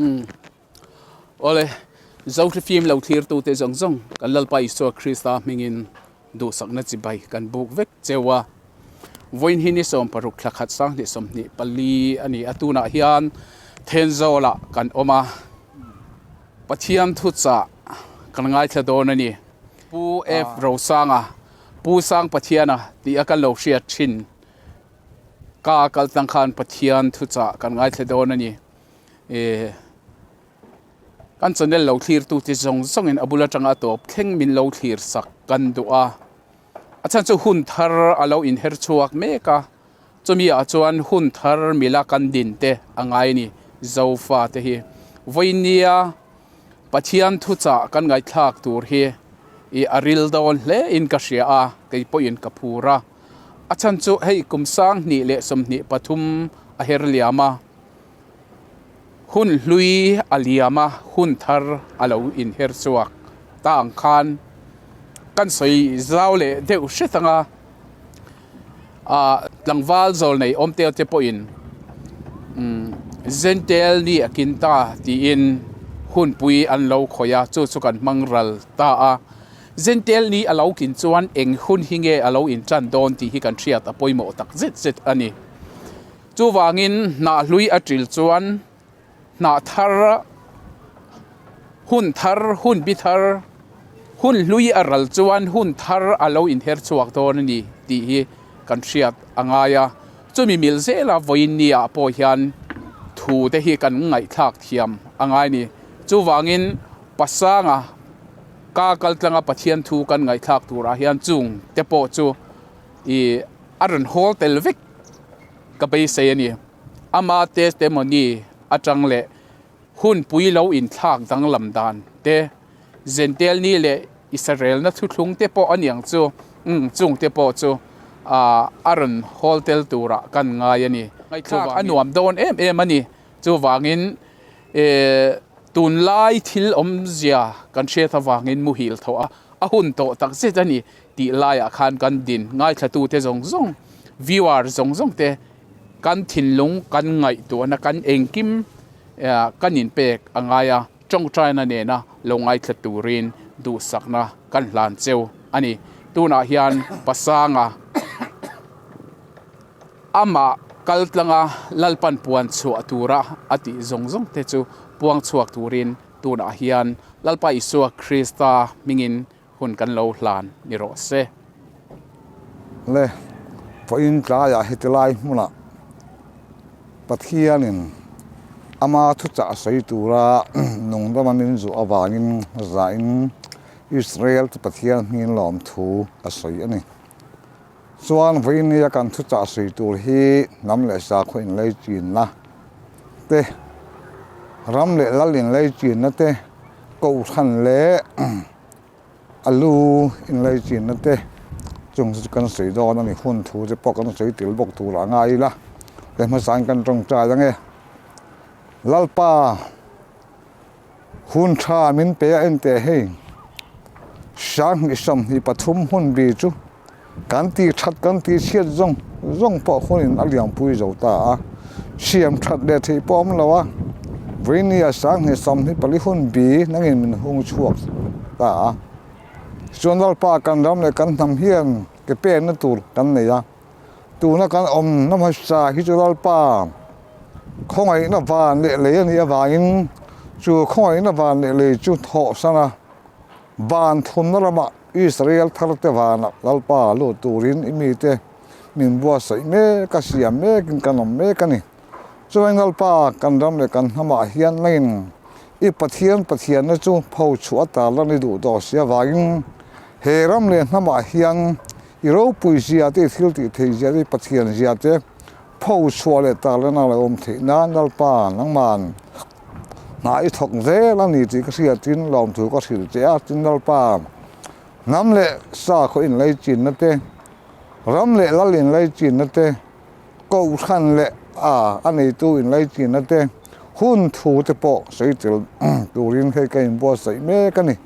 Umm. Awle, Zohri fim lo thlirtute zawng zawng kan Lalpa Isua Krista hmingin duhsakna chibai kan buk vek cheu a. Vawiin hi ni 60 thla khat sanghnih 24 a ni a, tunah hian Thenzawlah kan awm a, Pathian thuchah kan ngaithla dawn a ni. Pu F. Rosanga, Pu Sang Pathiana tih a kan lo hriat thin ka kal tlang khan Pathian thuchah kan ngaithla dawn a ni. E kan channel lo thlir tu te zawng zawng in a bul atanga a tawp thleng min lo thlir sak kan duh a a chhan chu hun thar a lo in her chhuak mek a chumi ah chuan hun thar mila kan din te a ngai a ni zofa te hi vawinia Pathian thuchah kan ngaihthlak tur hi ih a ril dawn hle in ka hria a kei pawhin ka phur a a chhan chu hei kum 2023 a her liam a. Hun hlui a liam a, hun thar a lo inher chhuak ta ang khan kan sawi zau leh deuh hret ang a, ah tlangval zawl nei awm tel te pawhin umm Zentel ni a kin ta tiin hunpui an lo khawih a, chu chu kan hmang ral ta a. Zentel ni a lo kin chuan eng hun hi nge a lo intan dawn tih hi kan hriat a pawimawh tak zet zet a ni. Chuvangin hnah hlui a ṭil chuan hnah thar, hun thar, hun bi thar, hun hlui a ral chuan hun thar a lo inher chhuak dawn a ni tih hi kan hriat a ngai a. Chumi mil zela vawiin ni ah pawh hian thu te hi kan ngaihthlak thiam a ngai a ni. Chuvangin pasanga ka kal tlanga Pathian thu kan ngaihthlak turah hian chung te pawh chu ih a rawn hawl tel vek. Ka beisei a ni. Ama testimony atang leh hunpui lo inthlak danglam dan te, Zentel ni leh Israelna thuthlung te pawh a niang chu, umm chung te pawh chu a rawn hawl tel turah kan ngai a ni. Ngaihthlak a nuam dawn em em a ni. Chuvangin tunlai thil awmzia kan hriat avangin muhil tho a, a hun tawh takzet a ni. Tih laiah khan kan din ngaithlatute zawng zawng, viewer zawng zawng te kan thinlung kan ngaihtuahna kan engkim kan inpek a ngai a, tawngtaina nena lo ngaithla turin duhsakna kan hlan cheu a ni. Tunah hian Pasanga amah kal tlanga Lalpan puan chhuah tura a tih zawng zawng te chu puang chhuak turin tunah hian Lalpa Isua Krista hmingin hun kan lo hlan ni rawh se. Le, vawiin tlaiah heti lai hmunah Pathianin ama thuchah a sawi tura nungdama min zuh avangin zain Israel te Pathian hming lawmthu a sawi a ni. Chuan vawiin nia kan thuchah sawi tur hi hnam leh sakhaw inlei chinna te, ram leh lal inlei chinna te, kohhran leh A lu inlei chinna te chung chu kan sawi dawn a ni. Hun thu te pawh kan sawi tel bawk tur a ngai ila, he hmasain kan tawngtai ang e. Lalpa hun tha min pe a en teh hei, 20 23 hun bi chu kan ti that kan ti chhiat zawng zawng pawh hunin a lianpui zo ta a, siam that leh theih pawh a awm lo a, vawinia 20 24 hun bi nangin min hung chhuak ta a, chuan Lalpa kan ram leh kan hnam hian ke penna tur kan nei a, tuna kan awmna hmasa hi chu Lalpa khawngaihna van leh lei a nih avangin chu khawngaihna van leh lei chu thawhsan a, van thumna ramah Israel tharte vanah Lalpa lut turin i mite min buatsaih mek a, siam mekin kan awm mek a ni. Chuan Lalpa, kan ram leh kan hnamah hian nangin i Pathian Pathianna chu pho chhuah ata lan i duh tawh si avangin he ram leh hnamah hian i ropui zia te, i thil tih theih zia te, i Pathian zia te pho chhuah leh tar lan a lo awm theih nan Lalpa nangman Hna i thawk zel a ni tih ka hria tin lawmthu ka hrilh che a, tin Lalpa, hnam leh sakhaw inlei chinna te, ram leh lal inlei chinna te, kohhran leh a a neitu inlei chinna te, hun thu te pawh sawi tel turin hei ka inbuatsaih mek a ni.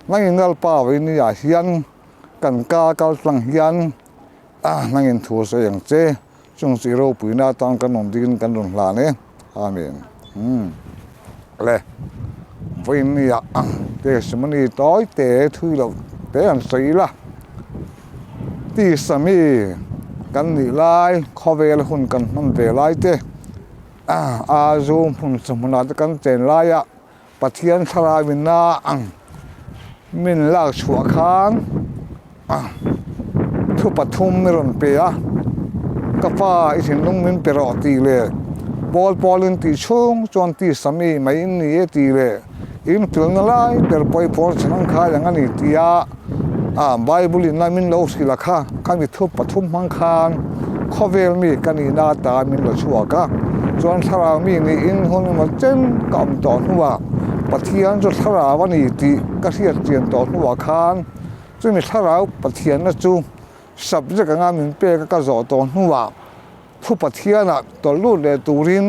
Nangin Lalpa vawinia hian kan ka kal tlang hian nangin thu sawi ang che. Chung chi ropuina atan kan rawn dingin kan rawn hlan e. Amen. Umm. Le vawinia testimony tawi te thui loh te an sawi ila tisa mi kan nih lai khawvel hun kan hman ve lai te a zu hmun chawhmunah te kan chen laia Pathian thlarau ina min lak chhuah khan thu pathum i rawn pe a, ka pa i thinlung min pe rawh tih leh pawl pawlin tih chhung chuan tisa mi mai in ni e tih leh in tulna lai ber pawh i pawl chhan ang khai ang a ni tia a Bible in a min lo hrilh a kha khami thu pathum hmang khan khawvel mi ka nihna ata min la chhuak a, chuan thlarau mi niin hun emaw chen ka awm tawh hnuah Pathian chu thlarau a ni tih ka hriat chian tawh hnuah khan chumi thlarau Pathianna chu subject anga min pek a ka zawh tawh hnuah thu Pathianah tawlh lut leh turin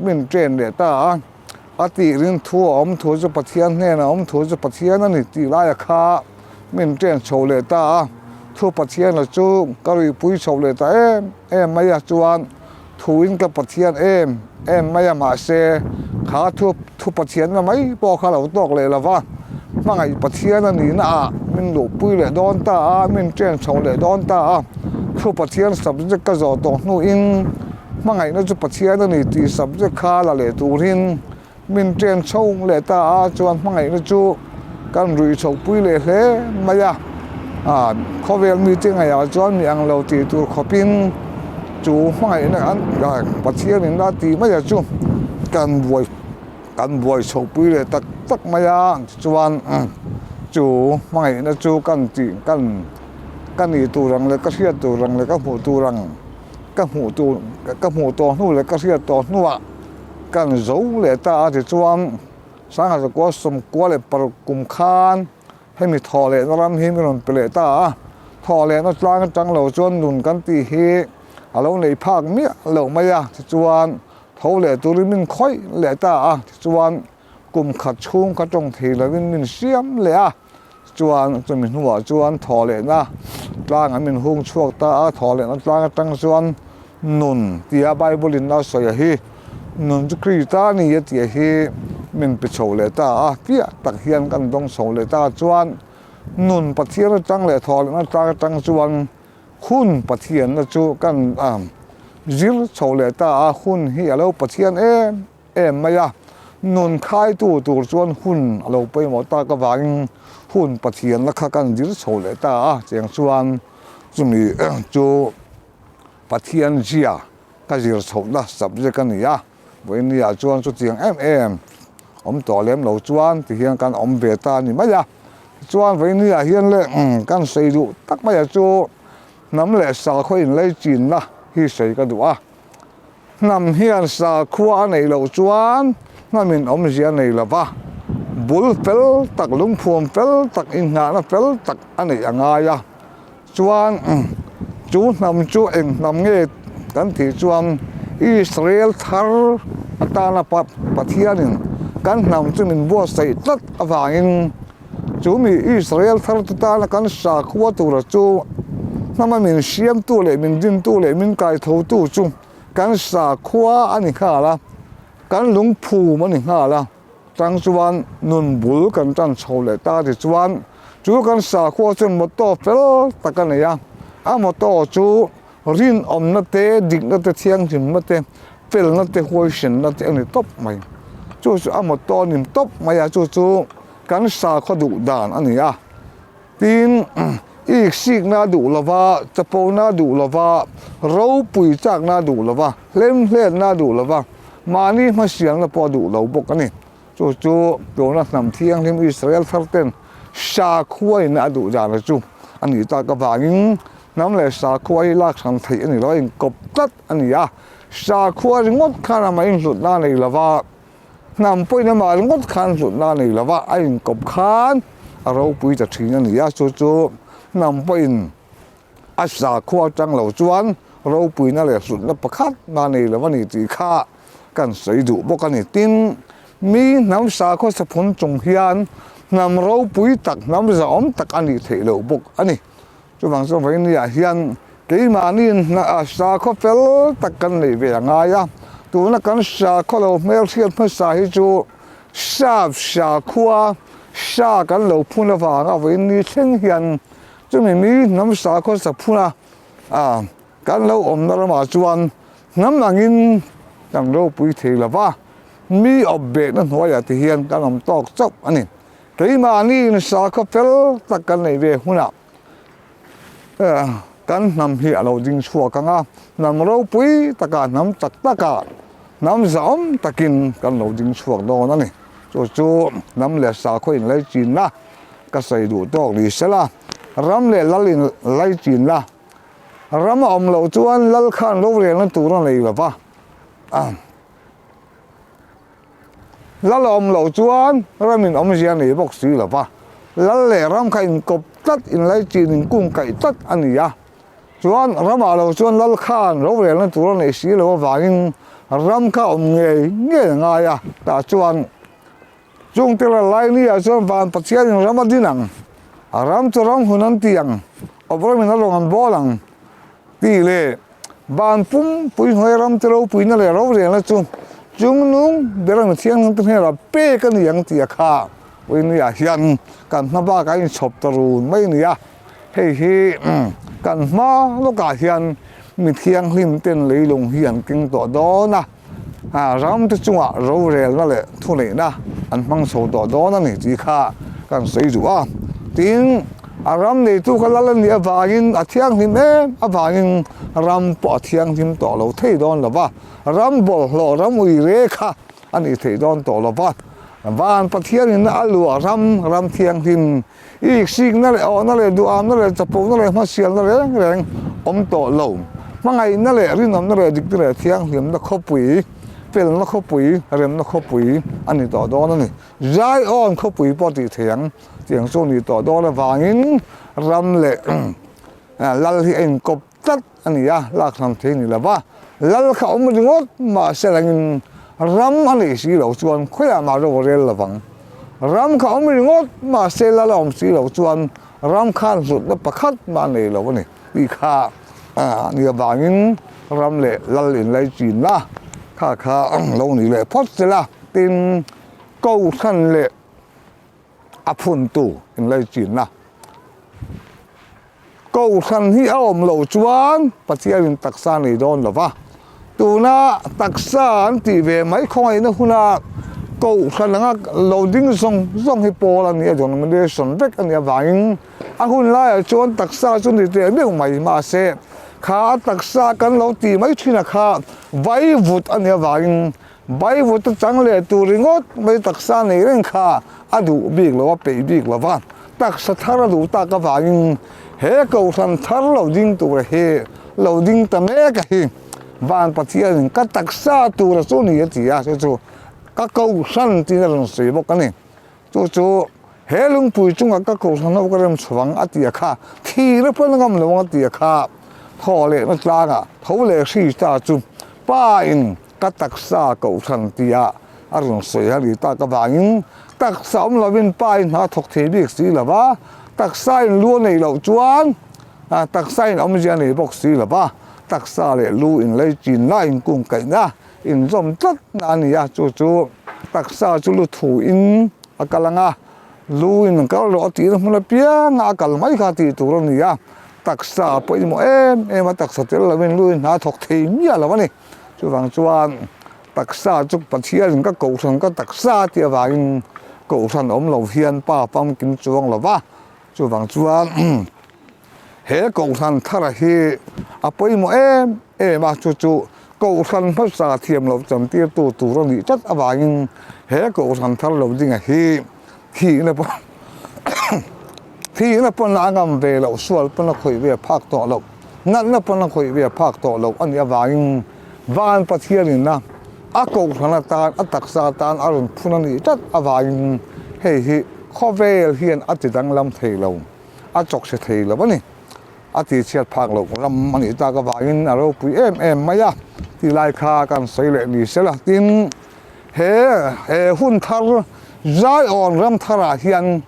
min train leh ta a. A tih rin thu a awm thu chu Pathian hnenah awm thu chu Pathian a ni tih laia kha min ṭen chho leh ta a, thu Pathiana chu ka ruihpui chho leh ta em em mai a, chuan thuin ka Pathian em em mai a, mahse kha thu thu Pathianna mai pawh kha lo tawk leh lo va, hmangaih Pathian a nihna ah min luhpui leh dawn ta a, min ṭen chho leh dawn ta a, thu Pathian subject ka zawh tawh hnuin. Hmangaihna chu Pathian a ni tih subject kha la leh turin min ṭen chho leh ta a, chuan hmangaihna chu kan ruih chho pui leh hle mai a, ah khawvel mite ngaihah chuan mi ang lo tih tur khawpin chu hmangaihna an Pathian in la tih mai a chu kan buai kan buai chho pui leh tak tak mai a, tichuan chu hmangaihna chu kan tih kan ka nih tur ang leh ka hriat tur ang leh ka hmuh tur ang. Ka hmuh tur ka hmuh tawh hnu leh ka hriat tawh hnuah kan zo leh ta a tichuan Sangha zakua sawmkua leh paruk kum khan hemi thawh lehna ram hi min rawn pe leh ta a, thawh lehna tlang atang lo chuan nun kan tih hi a lo neih phak miah loh mai a tichuan tho leh turin min khawih leh ta a tichuan kum khat chhung kha tawng thei lovin min siam leh a. Chuan chumi hnuah chuan thawhlehna tlang an min hung chhuak ta a, thawhlehna tlang atang chuan nun tia Bible in a sawi a hi, nun chu Krista a ni a tih hi min pe chho leh ta a, fiah tak hian kan dawng chho leh ta chuan nun Pathian atang leh thawhlehna tlang atang chuan hun Pathianna chu kan zir chho leh ta a, hun hi a lo Pathian em em mai a, nun khaitu tur chuan hun a lo pawimawh tak avangin hun Pathianna kha kan zir chho leh ta a, cheng chuan chumi chu Pathian zia ka zir chhohna subject a ni a, vawinia chuan chutiang em em awm tawh lem lo chuan tihian kan awm ve ta a ni mai a, tichuan vawinia hian le kan sawi duh tak maia chu hnam leh sakhaw inlaichinna hi sawi ka duh a. Hnam hian sakhua a neih loh chuan hnamin awmzia a nei lo va, bul fel tak, lungphuam fel tak, inngahna fel tak a neih a ngai a. Chuan chu hnam chu eng hnam nge kan tih chuan Israel thar atana Pathianin kan hnam chu min buatsaih tlat avangin chu mi Israel thar te tana kan sakhua tura chu hnama min siamtu leh min dintu leh min kaithotu chu kan sakhua a ni nghal a, kan lungphum a ni nghal a, chang chuan nun bul kan tan chho leh ta tichuan chu kan sakhua chuan motto fel tak a nei a, a motto chu rinawmna te, dikna te, thianghlimna te, felna te, huaisenna te a ni tawp mai. Chu chu a motto a ni tawp mai a, chu chu kan sakhaw duh dan a ni a. Tin, iksikna duh lova, chapona duh lova, ropui chakna duh lova, hlemhletna duh lova, mahni hmasialna pawh a duh lo bawk a ni. Chu chu tuna hnam thianghlim Israel thar ten sakhua in a duh dan chu a nih tak avangin hnam leh sakhua hi lak hran theih a ni lo, a inkawp tlat a ni a. Sakhua ringawt khan amah inhlutna a nei lova, hnam pawhin amah ringawt khan hlutna a nei lova, a inkawp khan a ropui ta thin a ni a. Chu chu hnam pawhin A sakhua atang lo chuan ropuina leh hlutna pakhat mah nei lo a ni tih kha kan sawi duh bawk a ni. Tin, mi hnam sakhua saphun chung hian hnam ropui tak, hnam zahawm tak a nih theih loh bawk a ni. Chuvang chuan vawinia hian keimahni sakhua fel tak kan neih ve a ngai a, tuna kan sakhua lo hmelhriat hmasa hi chu. Sap sakhua sa kan lo phun avanga vawiin ni thleng hian chumi mi hnam sakhaw sa phuna kan lo awmna ramah chuan hnam angin kan ropui thei lo va, mi awp behna hnuaiah te hian kan awm tawk chauh a ni. Keimahniin sakhaw fel tak kan neih ve hunah Kan hnam hi a lo ding chhuak ang a, hnam ropui takah, hnam chak takah, hnam zahawm takin kan lo ding chhuak dawn a ni. Chu chu hnam leh sakhaw inlai chinna ka sawi duh tawk ni sela, ram leh lal inlai chinna ram a awm loh chuan lal khan rorelna tur a nei lo va. Lal a awm loh chuan ram in awmzia nei bawk si lo va, lal leh ram kha inkawp tlat, inlaichin inkungkaih tlat a ni a. Chuan ramah lo chuan lal khan rorelna tur a neih si loh avangin ram kha awm ngei ngei a ngai a, tah chuan chungte ral lai ni ah chuan van Pathianin ram a din ang, a ram chu ram hun an ti ang, awp ramin a rawn an bawl ang tih leh Van pum pui hnuai ram te ropuina leh rorelna chu chungnung ber ang thianghlim te hnenah pek a ni ang tih a kha Uinuiah hian kan hma bakah a inchhawp ta run mai a ni a, hei hi kan hma lawkah hian mi thianghlim ten leilung hi an keng tawh dawn a. Ram te chungah rorelna leh thuneihna an hmang chho tawh dawn a ni tih kha kan sawi duh a. Tin, a ram neitu kha lal a nih avangin a thianghlim em avangin ram pawh a thianghlim tawh lo thei dawn lo va, ram bawlhhlawh ram ui re kha a nih theih dawn tawh lo va. Van Pathianin a luah ram, ram thianghlim I sikna leh awhna leh duhamna leh chapona leh hmasialna reng reng awm tawh lo. Hmangaihna leh rinawmna leh dikna leh thianghlimna khawpui, felna khawpui, remna khawpui a ni tawh dawn a ni. Zion khawpui pawh tih thei ang tiang chu a ni tawh dawn avangin ram leh lal hi a inkawp tlat a ni a, lak hlam thei a ni lo va, lal kha awm ringawt mahse langin ram a neih si loh chuan khawiah mah ro a rel lo vang. Ram kha awm ringawt mahse lal a awm si loh chuan ram khan hlutna pakhat mah a nei lo a ni tih kha a ni avangin ram leh lal inlai chinna kha kha lo ni leh phawt sela tin kohhran leh a phuntu inlai chinna. Kohhran hi a awm loh chuan Pathianin taksa nei dawn lo va, tuna taksa an tih ve mai khawngaihna huna Kohhran anga lo ding zawng zawng hi pawl a ni a, denomination vek a nih avangin a hun laiah chuan taksa chu ni teh meuh mai mahse kha a taksa kan lo tih mai thin a kha vaivut a nih avangin Vaivut a chang leh tur ringawt mai taksa nei reng kha a duh bik lo, a peih bik lo va, taksa thar a duh tak avangin he kohhran thar lo ding tura hi lo ding ta mek a hi. Van Pathianin ka taksa tura chu ni a ti a, chu chu ka kohhran tiin a rawn sawi bawk a ni. Chu chu he lungpui chungah ka kohhran ho ka rem chho ang a ti a kha, thir a pawn ngam lo ang a ti a kha, thaw lehna tlangah tho leh hri ta chu pa in Ka taksa kohhran tia a rawn sawi a ni tak avangin taksa awm lovin pa in hna thawk thei bik si lo va, taksa in lu a neih loh chuan taksa in awmzia a nei bawk si lo va, taksa leh lu in lei chinna in kungkaihna inzawm tlat na a ni a, chu chu taksa chu lu thu in a kal ang a, lu in kal rawh a tihna hmun apianga a kal mai kha tih tur a ni a, taksa a pawimawh em em a, taksa tel lovin lu in hna thawk thei miah lo a ni. Chuvang chuan taksa chu Pathianin ka kohhran ka taksa tih avangin kohhran awm lo hian pa famkim chuang lo va, chuvang chuan he kohhran thara hi a pawimawh em em a, chu chu kohhran hmasa thiam loh chantirtu tur a nih tlat avangin he kohhran thar lo dinga hi thihna pawh thihna pawn a ngam ve loh sual pawn a khawih ve phak tawh loh. Natna pawn a khawih ve phak tawh loh a nih avangin Van Pathianin a a kohhran atan a taksa atan a rawn phun a nih tlat avangin hei hi khawvel hian a ti danglam thei lo, a chawkchhe thei lo a ni. A tihchhiat phak loh ram a nih tak avangin a ropui em em mai a tih lai kha kan sawi leh ni sela. Tin, he he hun thar Zion ram tharah hian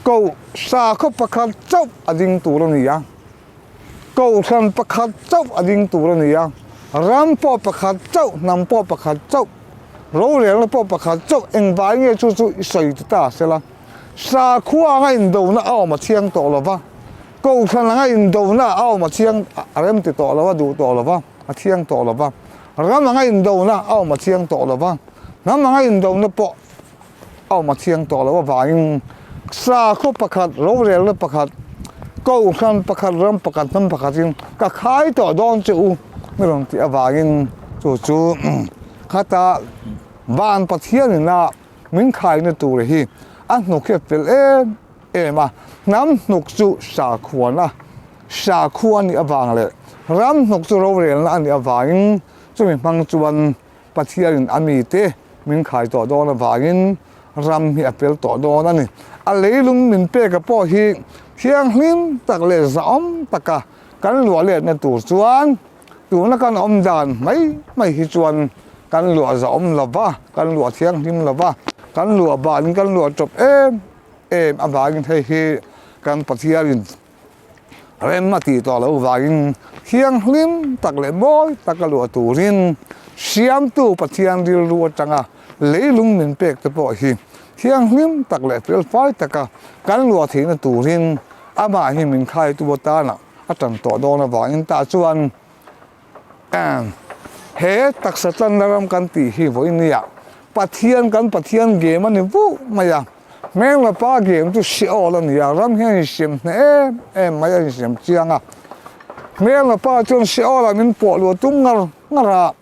Koh sakhaw pakhat chauh a ding tur a ni a, kohhran pakhat chauh a ding tur a ni a, ram pawh pakhat chauh, hnam pawh pakhat chauh. Rorelna pawh pakhat chauh engvai nge chu chu i sawi ti ta sela, sakhua anga indona a awm a thiang tawh lo va, kohhran anga indona a awm a thiang a rem ti tawh lo va, duh tawh lo va, a thiang tawh lo va, ram anga indona a awm a thiang tawh lo va, hnam anga indona pawh a awm a thiang tawh lo avangin sakhaw pakhat, rorelna pakhat, kohhran pakhat, ram pakhat, hnam pakhatin ka khai tawh dawn che u ni rawn tih avangin chu chu khata van Pathianin a min khaina tur hi a hnuk hi a fel em em a, hnam hnuk chu sakhuana sakhua a nih avang leh ram hnuk chu rorelna a nih avangin chumi hmang chuan Pathianin a mite min khai tawh dawn avangin ram hi a pel tawh dawn a ni. A leilung min peka pawh hi thianghlim tak leh zahawm taka kan luah letna tur chuan tuna kan awm dan mai mai hi chuan kan luah zahawm lo va, kan luah thianghlim lo va, kan luah banin kan luah tawp em em avangin hei hi kan Pathianin Rem a tih tawh loh vangin thianghlim tak leh mawi taka luah turin Siamtu Pathian rilru atanga leilung min pek te pawh hi thianghlim tak leh felfai taka kan luah theihna turin amah hi min khaitu atana a tan tawh dawn avangin tah chuan He taksa tlanna ram kan tih hi vawinia Pathian kan Pathian game a ni vuh mai a, Hmelmapa game chu Sheol a ni a, ram hian a insiam hneh em em mai a insiam chiang a, Hmelmapa chuan Sheol ah min pawh luah tum ngar ngar a,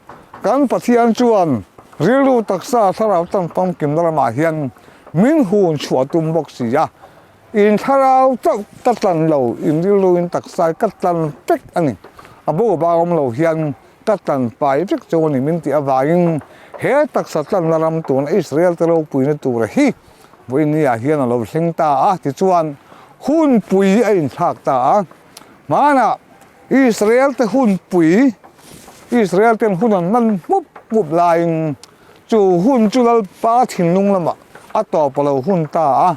kan Pathian chuan rilru taksa thlarau tan famkimna ramah hian min hun chhuah tum bawk si a, In thlarau chauh ka tlan lo, in rilru in taksa ka tlan vek a ni. A bo bak awm lo hian ka tlan pai vek chu a ni min tih avangin he taksa tlanna ram tuna Israel te ropuina tura hi vawinia hian a lo thleng ta a, tichuan hunpui a inthlak ta a. Hmanah Israel te hunpui, Israel ten hun an hman hmup hmup laiin Chu hun chu Lalpa thinlung lamah a tawp a lo hun ta a,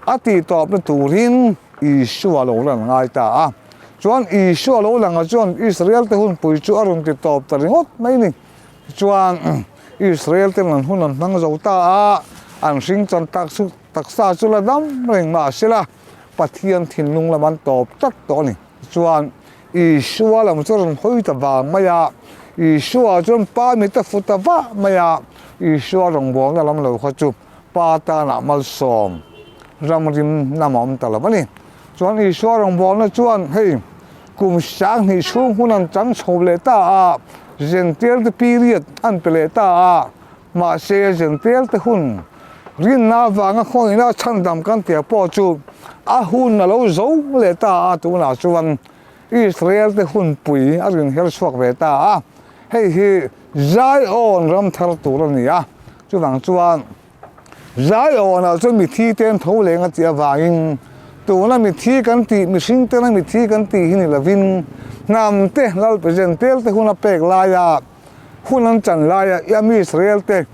a tih tawpna turin Isua lo lan ngai ta a. Chuan Isua lo langa chuan Israel-te hunpui chu a rawn ti tawp ta ringawt mai ni. Tichuan Israel-te an hun an hmang zo ta a, an hring chan tak chu taksa chu la dam reng mahsela Pathian thinlung lam an tawp tlat tawh a ni. Tichuan Isua lam chu a rawn hawi ta vang mai a, Isua chuan Pa mit a fu ta vah mai a, Isua rawngbawlna lam lo kha chu Pa tanah malsawm ram rim nam a awm ta lo a ni. Chuan Isua rawngbawlna chuan hei kum 2000 chhung hun an chang chho leh ta a, Jentail te period an pe leh ta a, mahse Jentail te hun rinna avanga khawngina chhandam kan tia pawh chu a hun a lo zo leh ta a, tunah chuan Israel te hunpui a rin her chhuak ve ta a, hei hi Zion ram thar tur a ni a, chuvang chuan Zion ah chuan mithi te an tho leng a tih avangin tuna mithi kan tih, mihring tena mithi kan tih hi ni lovin hnam te Lal President tel te hun a pek laia hun an chan laia i ami Israel te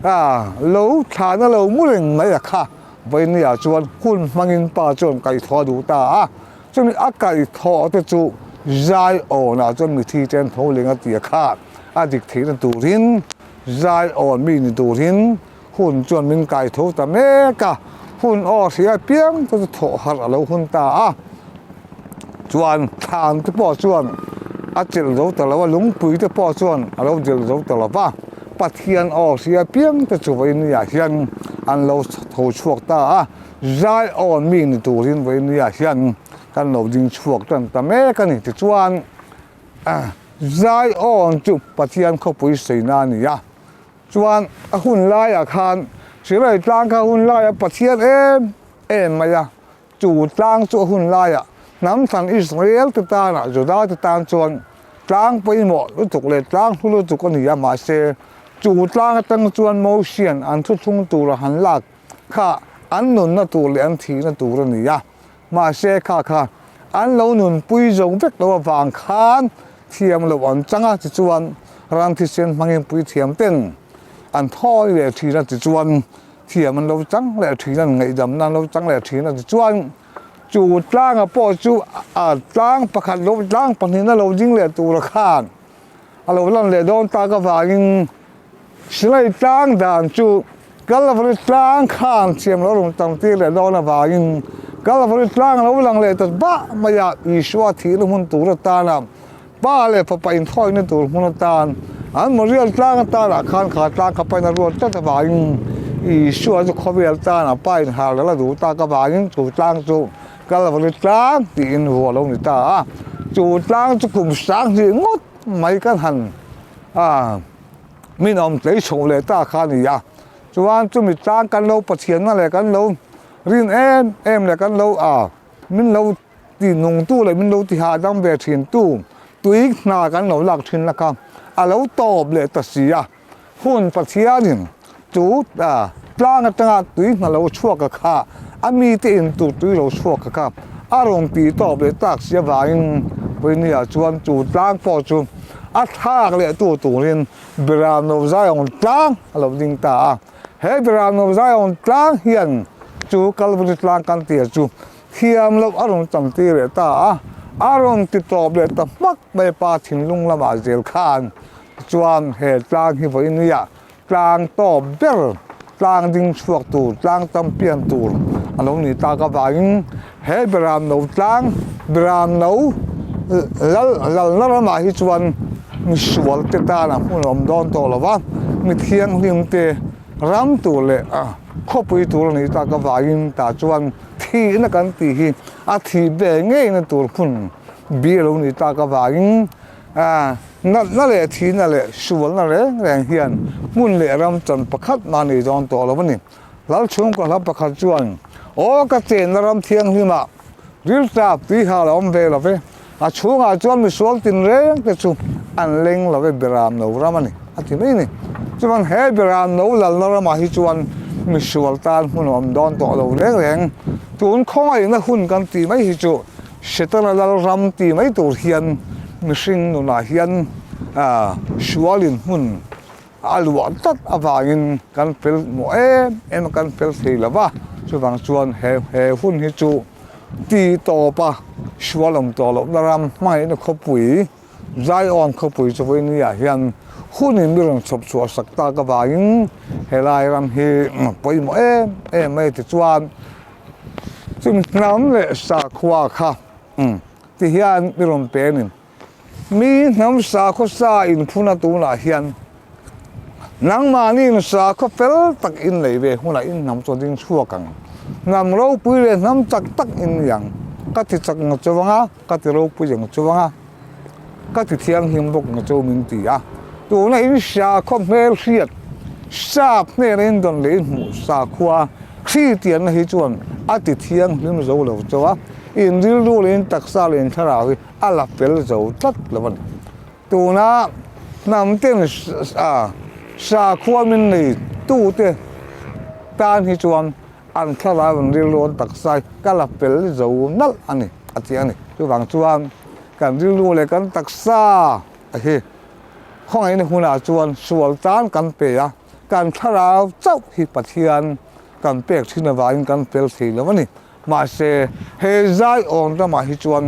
lo thlahna lo mu reng mai a kha Vainia chuan hun hmangin pa chuan kaihthawh a duh ta a. Chumi a kaihthawh te chu Zion-ah chuan mithi te an tho leng a ti a kha a dik theihna turin Zion mi ni turin hun chuan min kaitho ta mek a, hun aw hria piang te chu thawh harh a lo hun ta a, chuan thlan te pawh chuan a chelh zo ta lo a, lungpui te pawh chuan a lo delh zo ta lo va, Pathian aw hria piang te chu vawinia hian an lo tho chhuak ta a. Zion mi ni turin vawinia hian kan lo ding chhuak tan ta mek a ni. Tichuan, Zion chu Pathian khawpui saina a ni a, chuan a hun laiah khan Sirai tlang kha hun laiah Pathian em em mai a, chu tlang chu a hun laiah hnam thlan Israel te tanah Juda te tan chuan tlang pawimawh lutuk leh tlang hlu lutuk a ni a, mahse chu tlang atang chuan Mosian an thuthlung tura han lak kha an nunna tur leh an thihna tur a ni a, mahse kha kha an lo nunpui zo vek lo avang khan thiam loh an chang a, tichuan ram thisen hmangin puithiam ten an thawi leh thin a, tichuan thiam an lo chang leh thin a, ngaihdamna an lo chang leh thin a, tichuan chu tlanga pawh chu a tlang pakhat lo tlang pahnihna lo ding leh tura khan a lo lan leh dawn tak avangin. Silai tlang dan chu Kalvari tlang khan thiam lo rawn tam tir leh dawn avangin Kalvari tlang a lo lang leh ta bah mai a, Isua thihna hmun tur atana Pa leh Fapa inthawina tur hmun atan an Morial tlang atanah khan kha tlang kha pain a ruat tlat avangin Isua chu khawvel tan a Pa inhar leh la duh tak avangin chu tlang chu Kalvari tlang tiin vuah lo ni ta a, chu tlang chu kum 2000 ngawt mai kan han a. Min awm tlei chho leh ta kha a ni a, chuan chumi tlang kan lo Pathianna leh kan lo rin em em leh kan lo a min lo ti nungtu leh min lo ti hahdam ve thin tu tui hna kan lo lak thin la kha a lo tawp leh ta si a, hun Pathianin chu a tlang atanga tui hna lo chhuak a kha a mite in tur tui lo chhuak a kha a rawn ti tawp leh tak si avangin Pawimawia chuan chu tlang pawh chu A thlak leh tu turin Biramno Zion tlang a lo ding ta a. He Biramno Zion tlang hian chu Kalvari tlang kan tia chu thiam loh a rawn tam tir leh ta a. A rawn ti tawp leh ta hmak mai pa thinlung lamah zel khan chuan he tlang hi vawiin nia Tlang tawp ber, tlang ding chhuak tur, tlang champion tur a lo nih tak avangin he Beram No tlang, Beram No lal lalna ramah hi chuan misual te tan a hmun awm dawn tawh lo va, mi thianghlim te ram tur leh khawpui tur a nih tak avangin tah chuan thihna kan tih hi a thih ve ngeina tur hmun bi a lo nih tak avangin A, natna leh thihna leh sualna reng reng hian hmun leh ram chan pakhat mah nei dawn tawh lo a ni. Lal chhungkaw hla pakhat chuan, Aw ka chenna ram thianghlimah riltap tuihal a awm ve lo ve, a chhungah chuan misual tinreng te chu an leng lo ve Beram no ram a ni, a ti mai a ni. Chuan he Beram no lalna ramah hi chuan misual tan hmun a awm dawn tawh lo reng reng. Tun khawngaihna hun kan tih mai hi chu Setana lal ram ti mai tur hian mihring nunah hian sualin hmun a luah tlat avangin kan fel mawh em em a, kan fel thei lo va, chuvang chuan he he hun hi chu ti tawpa sual awm tawh lohna ram hmangaihna khawpui Zion khawpui chu vawinia hian hunin mi rawn chhawp chhuah sak tak avangin helai ram hi pawimawh em em mai tichuan Chumi hnam leh sakhua kha ti hian i rawn pe a ni. Mi hnam sakhaw sa inphuna tunah hian nangmahniin sakhaw fel tak in nei ve hunah in hnam chu a ding chhuak ang. Hnam ropui leh hnam chak tak in ni ang. Ka ti chak ang chu vang a, ka ti ropui ang chu vang a. Ka ti thianghlim bawk na chu min ti a, tuna in sakhaw hmelhriat sap hnena in dawn leh in hmuh sakhua hri tianna hi chuan a ti thianghlim zo lo chauh a, in rilru leh in taksa leh in thlarau hi a la fel zo tlat lo a ni. Tuna hnam ten sakhua min nei tute tan hi chuan an thlarau an rilru an taksa hi ka la fel zo nalh a ni a ti a ni. Chuvang chuan kan rilru leh kan taksa a hi khawngaihna hunah chuan sual tan kan pe a, kan thlarau chauh hi Pathian kan pek thin avangin kan fel thei lo a ni. Mahse he zaiawn ramah hi chuan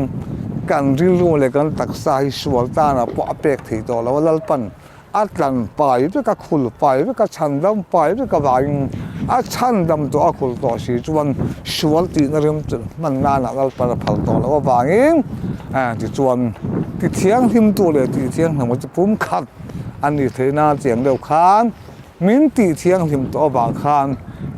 kan rilru leh kan taksa hi sual tanah pawh a pek thei tawh lo a, Lalpan A tlan pai vek, a khul pai vek, a chhandam pai vek avangin a chhandam tawh a khul tawh si chuan sual tihna rim chu hman nanah Lalpan a phal tawh loh avangin tichuan ti thianghlimtu leh tih thianghlim chu pum khat a ni theih nan chiang deuh khan min tih thianghlim tawh avang khan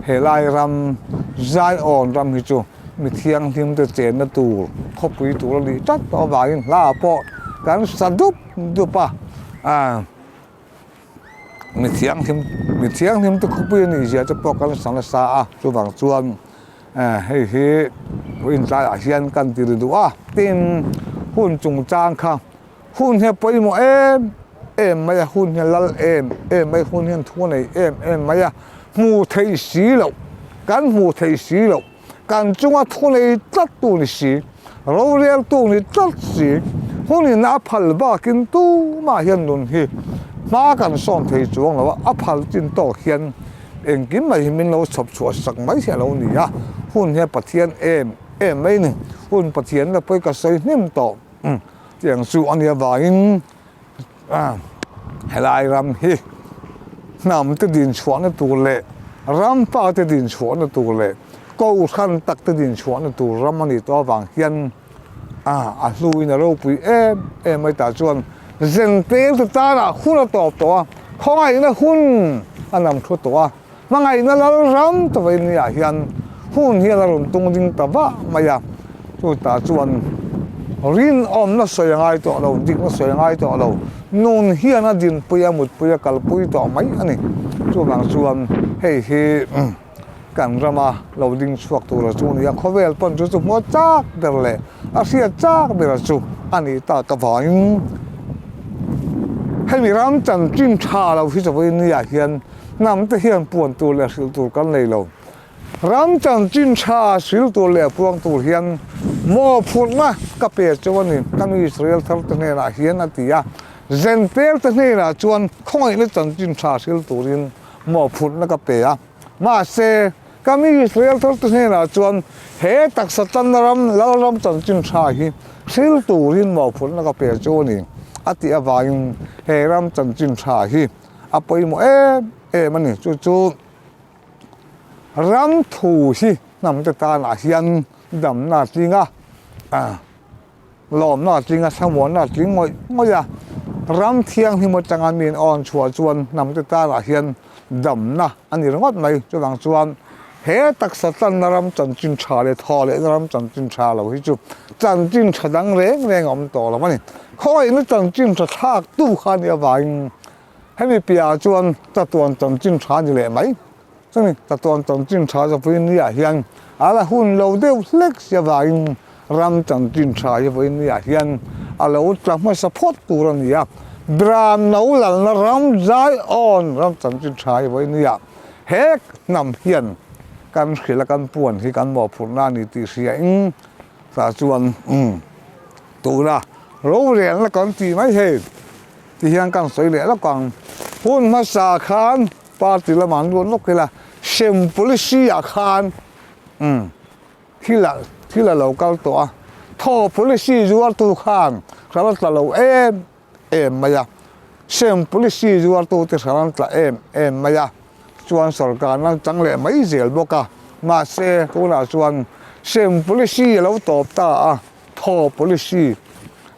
helai ram Zion ram hi chu Mi thianghlim te chenna tur khawpui tur a nih tlat tawh avangin hla pawh kan sa dup dup a, ah mi thianghlim mi thianghlim te khawpui a nih zia te pawh kan sa nasa a, chuvang chuan eh hei hi vawiin tlaiah hian kan ti ri duh a, tin hun chungchang kha hun hi a pawimawh em em mai a, hun hi a lal em em mai, hun hian thu a nei em em mai a, hmuh theih si loh kan hmuh theih si loh. Kan chunga thu nei tlat tu ni si, rorel tu ni tlat si, hunin a phal bakin tumah hian nun hi hma kan sawn thei chuang lo a, a phal chin tawk hian engkim mai hi min lo chhawp chhuah sak mai hi a lo ni a, hun hian Pathian em em mai ni, hun Pathian la pawi ka sawi hnem tawh tiang chu a nia vangin. Helai ram hi Hnam te din chhuahna tur leh ram pa te din chhuahna tur leh kohhran tak te din chhuahna tur ram a nih tawh avang hian a a hluin a ropui em em mai tah chuan Zentel te tanah hun a tawp tawh a, khawngaihna hun a nam thu tawh a. Hmangaihna lal ram ta vawinia hian hun hian a rawn tung ding ta vah mai a, chutah chuan rinawmna sawi a ngai tawh lo, dikna sawi a ngai tawh lo, nun hian a dinpui a mutpui a kalpui tawh mai a ni. Chuvang chuan hei hi kan rama lo ding chhuak tura chu a ni a, khawvel pawn chu chu hmuh chak ber leh a hriat chak bera chu a nih tak avangin hemi ram chanchin tha lo hi chu vawinia hian Hnam te hian puan tur leh hrilh tur kan nei lo. Ram chanchin tha hril tur leh puang tur hian mawhphurhna ka pe cheu a ni, ka nu Israel thar te hnenah hian a ti a. Zentel te hnenah chuan khawngaihna chanchin tha hril turin mawhphurhna ka pe a. Mahse, ka mi Israel thar te hnenah chuan he taksa tanna ram Lalram chanchin tha hi hril turin mawhphurhna ka pe cheu a ni, a tih avangin he ram chanchin tha hi a pawimawh em em a ni. Chu chu ram thu hi hnam te tanah hian damna a tling a, lawmna a tling a, thlamuanna a tling ngawih ngawih a. Ram thianghlim atanga mi an awn chhuah chuan hnam te tanah hian damna a ni ringawt mai. Chuvang chuan he taksa tlanna ram chanchin tha leh thaw lehna ram chanchin tha lo hi chu chanchin tha dang reng reng a awm tawh lo a ni. Khawngaihna chanchin tha thlak tu kha a nih avangin Hemi piahah chuan chatuan chanchin tha a ni leh mai. Chumi chatuan chanchin tha chu vawiin hian a la hun lo deuh hlek si avangin ram chanchin tha hi vawiin hian a lo tla hmasa phawt tur a ni a. Bram no lalna ram Zion ram chanchin tha hi vawiin he hnam hian kan hrilh a kan puan hi kan mawhphurhna a ni tih hriain tah chuan tuna rorelna kan tih mai hei. Ti hian kan sawi leh lawk ang. Hun hmasa khan party lamah an luat lawk ila, sem policy ah khan umm thil a thil a lo kal tawh a, thaw policy zuartu khan hral a tla lo em em mai a, sem policy zuartu te hral an tla em em mai a, chuan sorkar an chang leh mai zel bawk a, mahse tunah chuan sem policy a lo tawp ta a, thaw policy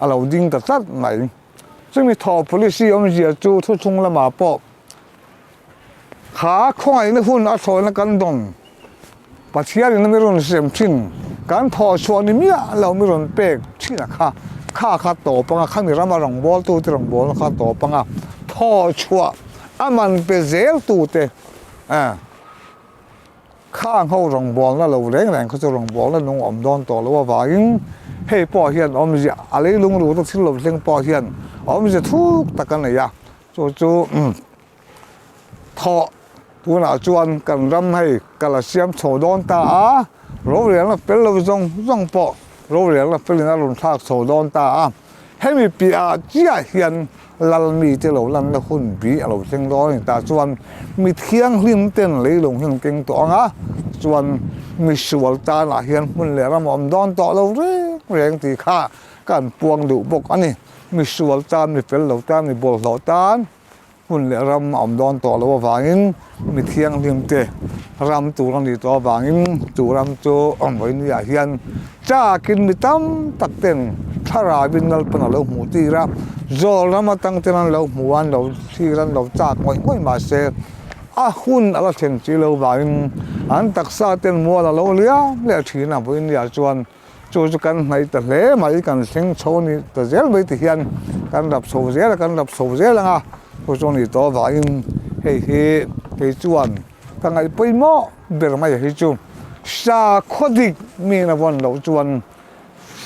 a lo ding ta tlat mai. Chumi thaw policy awmzia chu thuchhung lamah pawh kha khawngaihna hun a thlawhna kan dawn. Pathianin mi rawn sem thin, kan thaw chhuah ni miah lo mi rawn pek thin a kha, kha kha tawp anga khami rama rawngbawltute rawngbawlna kha tawp anga thaw chhuah a man pe zeltute eh. Khang ho rawngbawlna lo reng reng kha chu rawngbawlna nung awm dawn tawh loh avangin hei pawh hian awmzia a leilung ruhna thil lo thleng pawh hian awmzia thuk tak a nei a, chu chu thawh tunah chuan kan ram hei ka la siam chho dawn ta a, rorelna fel lo zawng zawng pawh rorelna felin a rawn thlak chho dawn ta a. Hemi piahah chiah hian lal mite lo lanna hun bi a lo thleng dawn a ni. Tah chuan mi thianghlim ten leilung hi an keng tawh ang a, chuan mi sual tanah hian hmun leh ram a awm dawn tawh lo reng reng tih kha ka han puang duh bawk a ni. Mi sual tan, mi fel lo tan, mi bawlhhlawh tan. Hmun leh ram a awm dawn tawh loh avangin mi thianghlim te ram tur a nih tawh avangin chu ram chu vawinia hian chakin mi tam tak ten thlarauin Lalpan a lo hmuh tir a, zawl ram atang ten an lo hmu a, an lo thlir a, an lo chak ngawih ngawih mahse a hun a la thlen chi loh avangin an taksa ten mual a lo liam leh thin a, vawinia chuan Chu chu kan hnaih ta hle mai, kan thleng chho ni ta zel mai ti hian kan rap chho zel a, kan rap chho zel ang a, chu chu a ni tawh avangin hei hi kei chuan ka ngaih pawimawh ber mai hi chu sakhaw dik mi na vawn loh chuan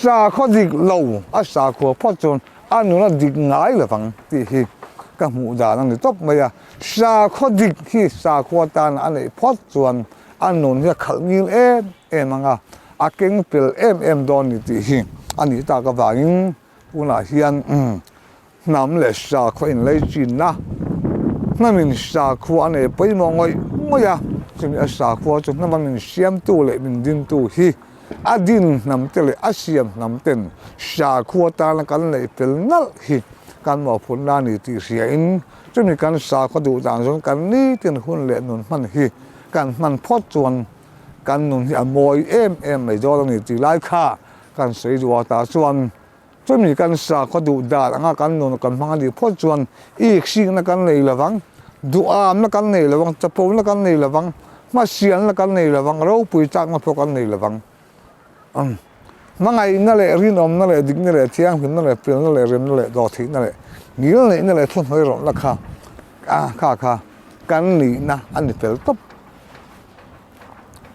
sakhaw dik lo a sakhua phawt chuan a nuna dik ngai lovang tih hi ka hmuh dan a ni tawp mai a, sakhaw dik hi sakhua tan a neih phawt chuan a nun hi a khalh ngil em em ang a. A keng pel em em dawn ni tih hi a nih tak avangin tunah hian hnam leh sakhua inlei chinna hnamin sakhua a nei pawimawh ngawih ngawih a, chumi a sakhua chu hnama min siamtu leh min dintu hi a din hnam te leh a siam hnam ten sakhua tana kan neih fel nalh hi. kan mawhphurhna a ni tih hriain chumi kan sakhaw duh dan zawng kan nitin hun leh nun hman hi kan hman phawt chuan kan nun hi a mawi em em mai dawn a ni tih lai kha kan sawi duh a tah chuan chumi kan sakhaw duh dan anga kan nun kan hmang a nih phawt chuan iksikna kan nei lovang, duhamna kan nei lovang, chapona kan nei lovang, hmasialna kan nei lovang, ropui chakna pawh kan nei lovang. Hmangaihna leh rinawmna leh dikna leh thianghlimna leh felna leh remna leh dawhtheihna leh ngilneihna leh thuhnuai rawlhna kha kha kha kan nihna a ni fel tawp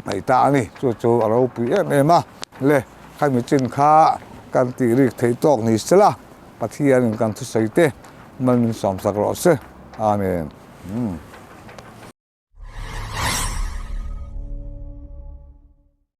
mai ta a ni. Chu chu a ropui em em a le, khami chin kha kan tih rik theih tawk ni sela Pathianin kan thusawi te mal min sawmsak rawh se. Amen.